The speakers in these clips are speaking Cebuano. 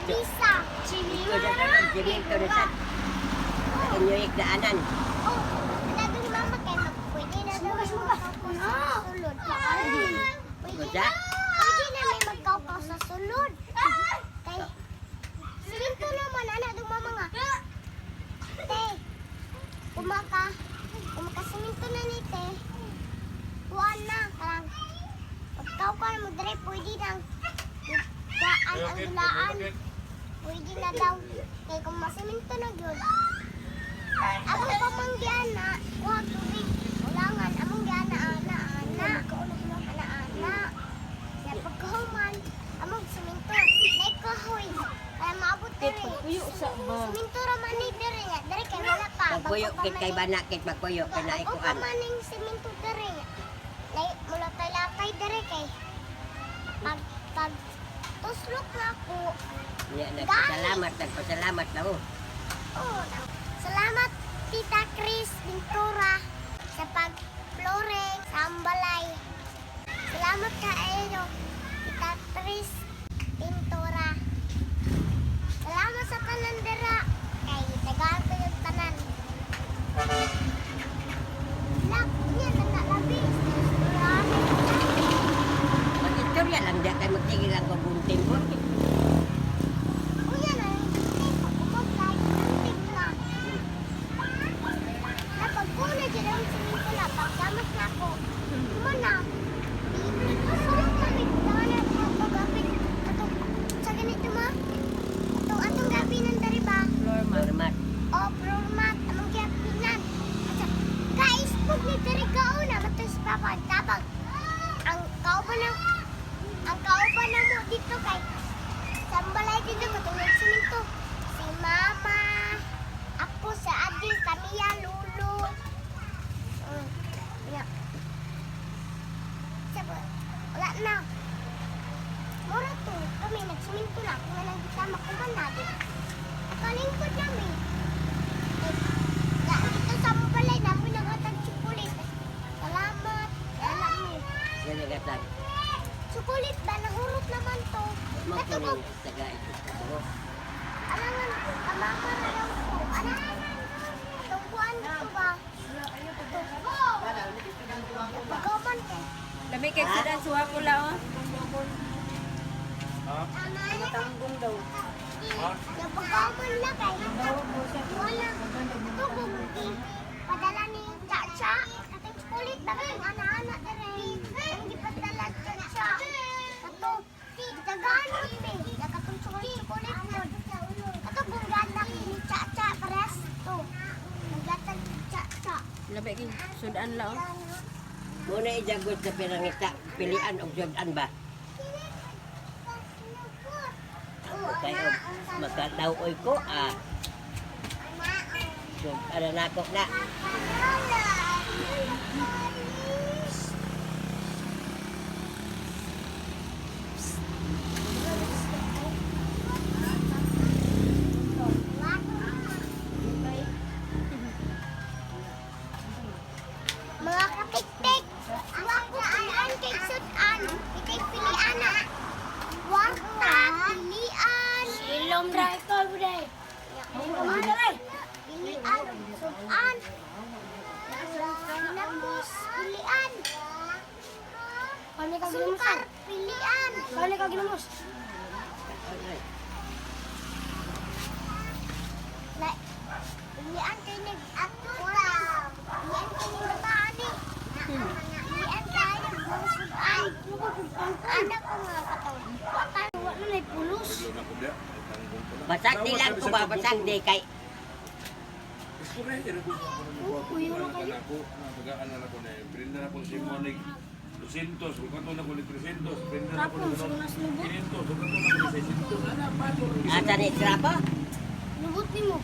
Lisa. Ikaw sa tanan, simento na sa inyo daanan. Oh, naging ni mama kay pwede na daw may magkaukaw sa sulod. Pwede Gusa? na, pwede na may magkaukaw sa sulod. Kay, siminto naman, anak dong mama nga. Te, kumaka siminto na ni te. Kuan na, karang, pagkaukaw mo dire, pwede nang, daan ang dulaan. Pwede na daw. Kay kung masiminto na gyud. Among pamanggian na, kuha tubig. Ulangan, among giana, ana, ana. Ana, ana. Sa pagkahuman, among siminto. Nay kahoy. Kaya maabot Kay diri. pagpuyo sa ba. Siminto ra man ni diri nga. Diri kay wala pa. Magpuyo Bago pa kit kay man bana kit magpuyo kay Bago pa naikuan. man ning siminto diri. Nay mula tay lakay diri kay pag tuslok na ako. Nya nagpasalamat, nagpasalamat na mo. Oh, salamat Tita Chris Ventura sa pag-flooring sa Ambalay. Salamat kaayo Tita Chris Ventura. Salamat sa tanan dira kay tagaan ko yung tanan. Lak, niya na labi. Mag-istorya lang diya kay magtigil lang ko bunting ko. Unya na, kumagay, antik na. Napagkuna dyan ang siminto na, pagdamas na ako, kumana, sulod kami, daan na ako gapit, ato, sa ganito ma, atong atong gabi ng dari ba, Floor mat. Normal. o floor mat, among gabinan. At guys, pag ni dari kauna, matos papa, tabag, ang kauban ng, ang kauban na mo dito kay, sa balay dito katong nagsiminto, si mama, ako sa Adil, Tamiya, Lulu. Yeah. Wala na. Mura to, kami nagsiminto na. Kung anong gitama, kung na din. Nakalingkod namin. Eh, dito sa balay, namin naghatag chocolate. Salamat. Wala mi. Dili ka tag. Chocolate ba? Nahurot naman to. Mo Kato ko ko, ning taga ito. alangan, kamama na daw ko. Alangan, atong kuan dito ba? Ito. Pagkaman kay. Lami kay sudan suha pula oh. Matanggong daw. Napagkaman na kay. Wala. Ito kung padala ni Chacha. Atong chocolate ba katong ana-ana dere. Ang gipadala Chacha. Kato, gitagaan mo ni. Katong chocolate chocolate mo. Kato kung ganak ni Chacha parehas to. Naglatag ni Chacha. Lami kay sudan la oh. Muna ijagot sa pirangita, pilian og sudan ba? Kay og magkataw-oy ko ah. Sudan na nako na. Mga katiktik, wa ko pilian kay sudan, itay pilian na. Warta, pilian. Silom ra ikaw, bre. Pilian, sudan. Pinapos, pilian. Sungkar, pilian. Kani ka ginamos? Pilian kay nag wala. Pilian kay ning bataan eh. Pilian kay nag mga sudan. Anak ko nga katawan. Wala na pulos. Basag di lang ko ba, basag di kay Uyo na kayo. Brinda na ko si Monig 200, kung kanto na ko ni 300, brinda na ko ni 500, kung kanto na ko ni 600, ana pato. Asa ni trapo? Lubot ni mo.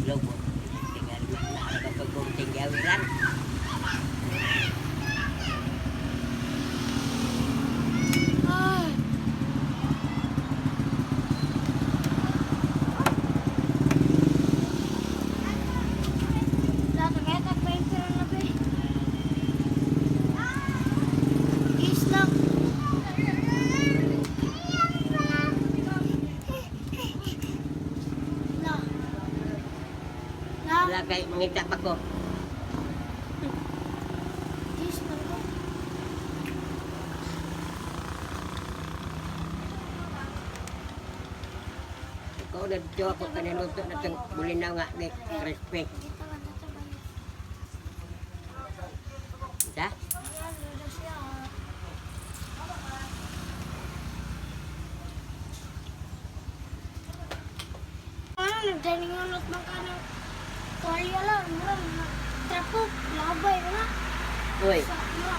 Lobo. Tinggal na na paggunting gawilan. Ah. Mangita pa ko. Diyos na ko. Ikaw na dito ako kaniluto na itong bulinaw nga ni crispy. Dito ka na sa bayo. Sa? Ayan, meron siya. Ano, nagdaningunot man ka ng tuwalya lang. Mura, mga trapo, labay na. Uy, Sa, mura,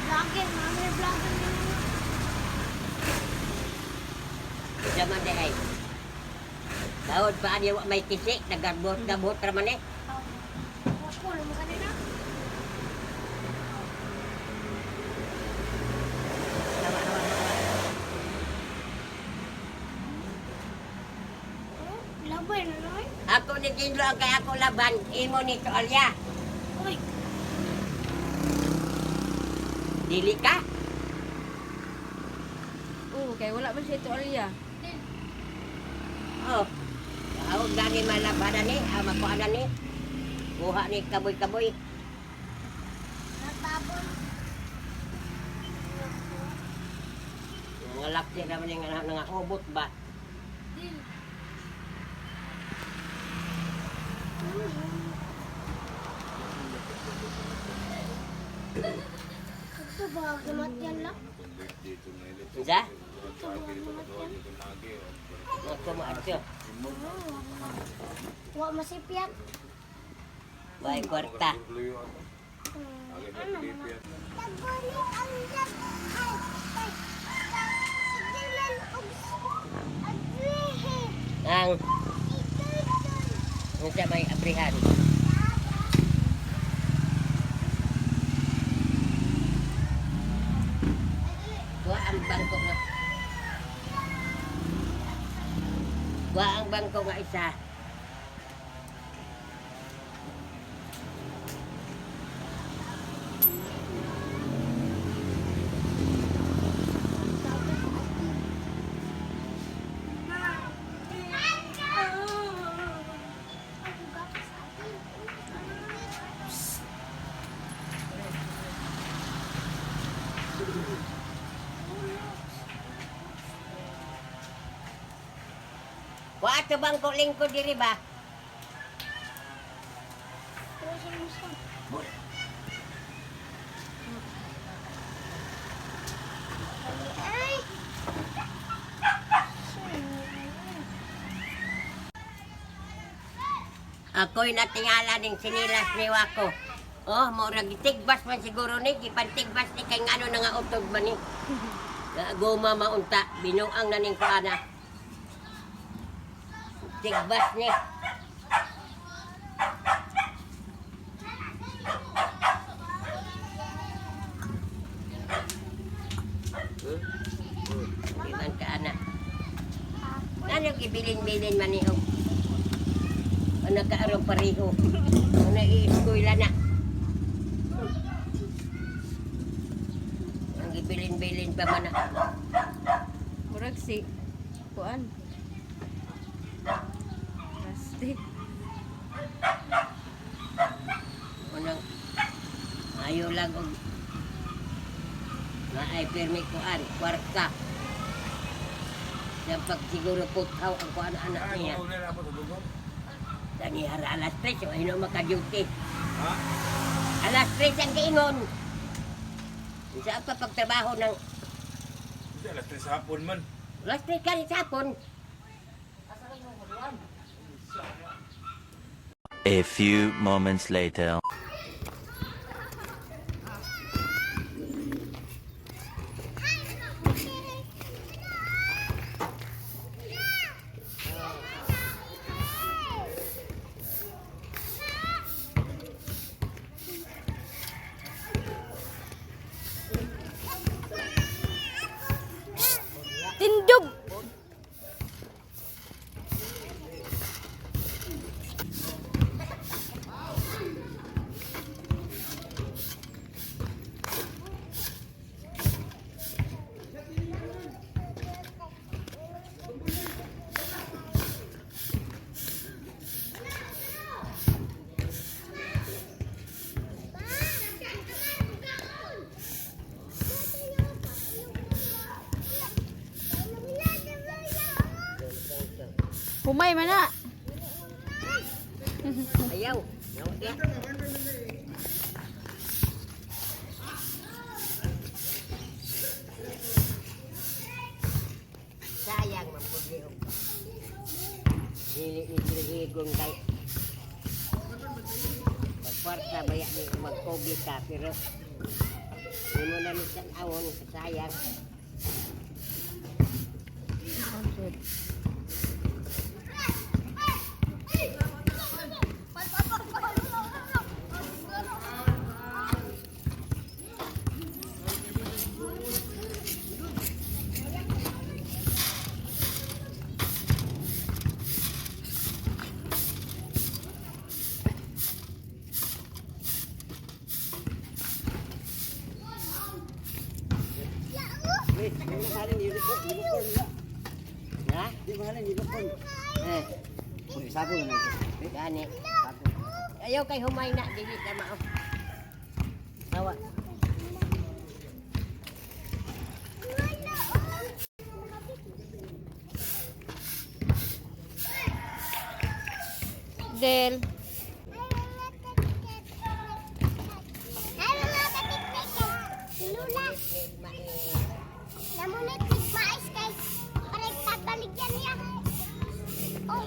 vlogger, mga vlogger na mga. isa man di ay. Daod pa niya wa may kisi, nagarbot-gabot ra man eh. Ako, alam mo kanina? Hawa, hawa, hawa. Oh, labay na naman. Ako ni Jinlo ang kay ako laban, imo ni tuwalya. Uy, Dili ka? Oo, kay wala man siya tuwalya. Oh. Ako gani malabanan ni, ah, makuanan ni. Kuha ni kaboy-kaboy. natapon. Mga laki naman yung nga nga ubot ba? Ito ba, gamat yan lang? Dito na ito. Unsa? Ito ba, gamat yan? Ako mo adto. Wa masipyat. Way kwarta. Ano? Tagulit ang lag ay ay sige man og agrihe. Ang Itoy unsa may abrihan. Kuha ang bangko nga. Kuha ang bangko nga isa. Kuha ato bangko lingkod diri ba? Ay! Ako'y natingala ning sinilas ni Wako. Oh, murag tigbas man siguro ni, gipantigbas ni kay ngano na nga utog man ni. Guma maunta, binuang na ning kuana. Tigbas ni. Hmm? Di man ka ana. Ano gibilin-bilin man ni og ano kaarong pareho. Ano i-eskwela na. Ang gibilin-bilin pa man na. Murag si kuan. Plastic. Unang ayo lang og naay pirmi kuan, kwarta. Sa pag siguro putaw ang kuan anak niya. Dani hara alas 3, o ino maka-duty. Ha? Alas 3 ang giingon. Sa pa pagtrabaho ng Hindi, alas 3 sa hapon man. alas 3 ka rin sa hapon. A few moments later. Tindog. Humay man na. Ayaw. Yaw, ya. Sayang mapudlihok. Dili ni Silhigong kay magkwarta ba yan magkogi ka pero hindi mo na minsan awon sayang. Ha? Di ba halin uniform? Eh, Sabo na lang. gani. Ayaw kay humay na dili ka mao. Sawa. Del. Ay, mga katiktik. Lula. Namunit mig mais kay para ipabaligyan niya. Oh,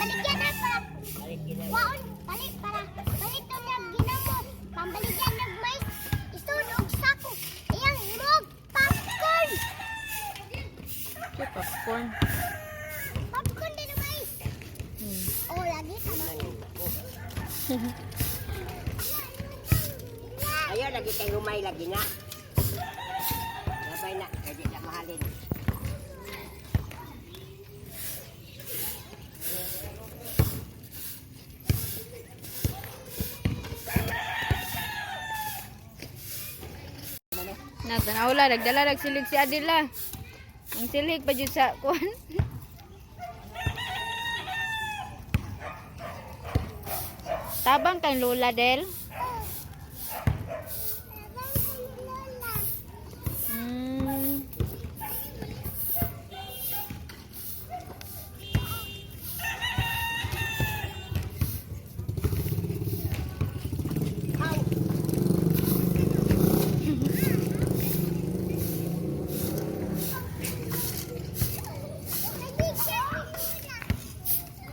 baligyan na para Balik gina. waon, balik para balik to niya ginamot. Pambaligyan ng mais. Isod og sako. Iyang mog popcorn. Okay, popcorn. Popcorn din ang mais. Oh, lagi tama. Ayaw lagi kay humay lagi na. Sabay na kay di na mahalin. Natanaw la, nagdala nagsilig si Adela. Ang silig pa jud sa kuan. Tabang kang Lola Del.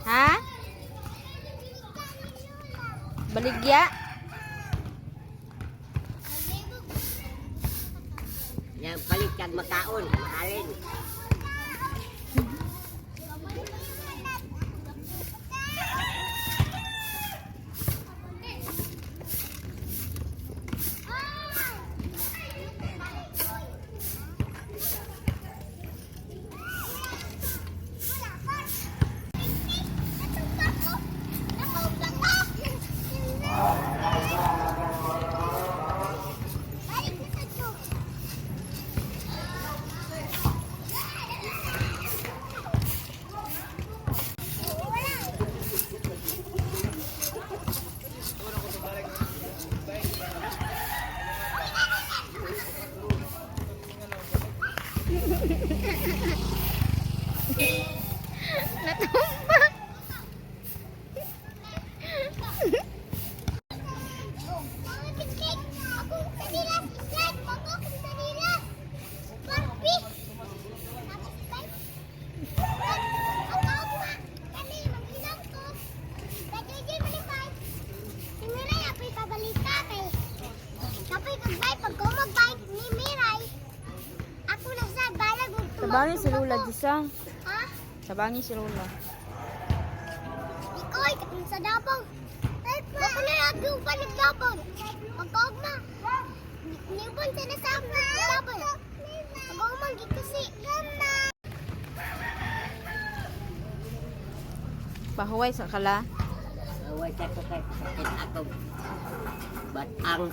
Ha? Baligya? Yang palit kag makaon, mahalin. Natumba. Sabangin si Lola Disa. Ha? Sabangin si Lola. Ikoy, kapag sa dabong. Baka na nag-upan ng dabong. Pagkaugma. Niupan sa nasab ng dabong. Pagkaugma, gikusi. Pahuway sa kala. Away sa ko kay sakit ako. Batang.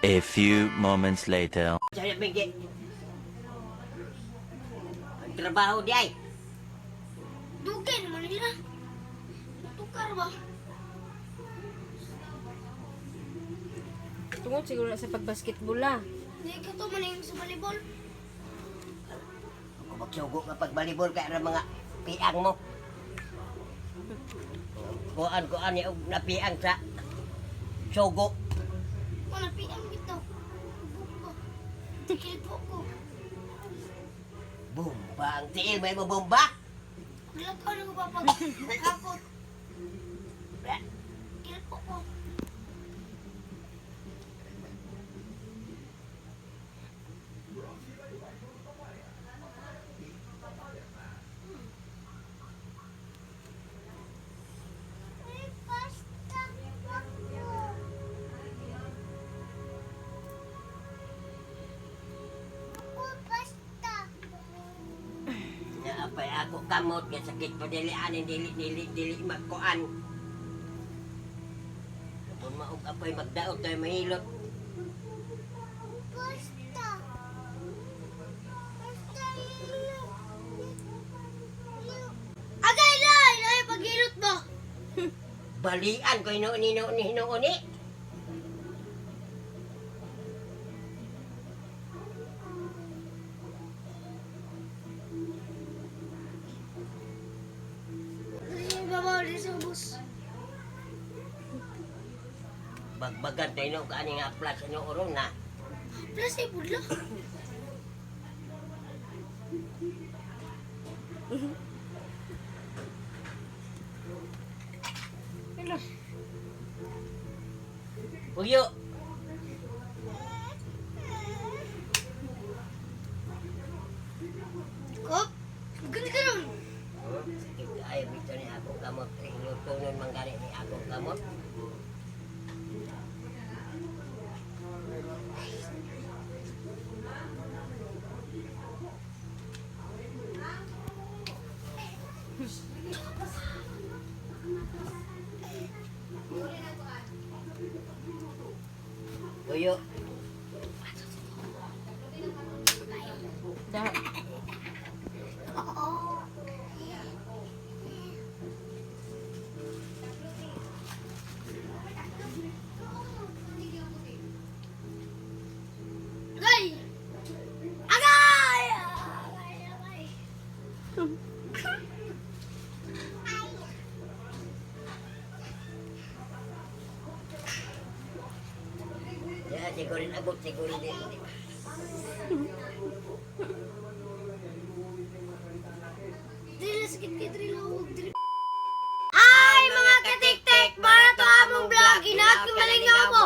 A few moments later. Sa bigay. Ang trabaho di ay. Dugay naman nila. Tukar ba? Tungod siguro na sa pagbasketball ah. Hindi ka to man yung sa volleyball. Kung magsugo ka pag balibol kay ra mga piang mo. Kuan kuan ni og napiang sa sugo. Wala piang bitaw. Buko. Tikil po ko. Bomba ang tiil may mo bomba. Paglakaw na ko pa pag hakot. Tikil po ko. Naapay ako kamot nga sakit pa dili ani dili dili dili magkuan. Kung maog apoy magdaot tayo mahilot. Agay lai, lai paghilot ba? Balian ko hinuon hinuon hinuon ni. Dili babaw dili sa bus. Bagbagan tayo no kaani nga plas ano oron na. Plus ay pudlo. Hello. Puyo. Kop. Ganda ka ron. Sakit kaayo bitaw ni ako kamot. Hinutunon man gani ni ako kamot. Puyo. Da. Agay! Agay! Agay, agay. Ya, siguro abot siguro din. Dili sakit kay dili og dili. Ay mga katiktik, para to among vlog, hinaot ko malingaw mo.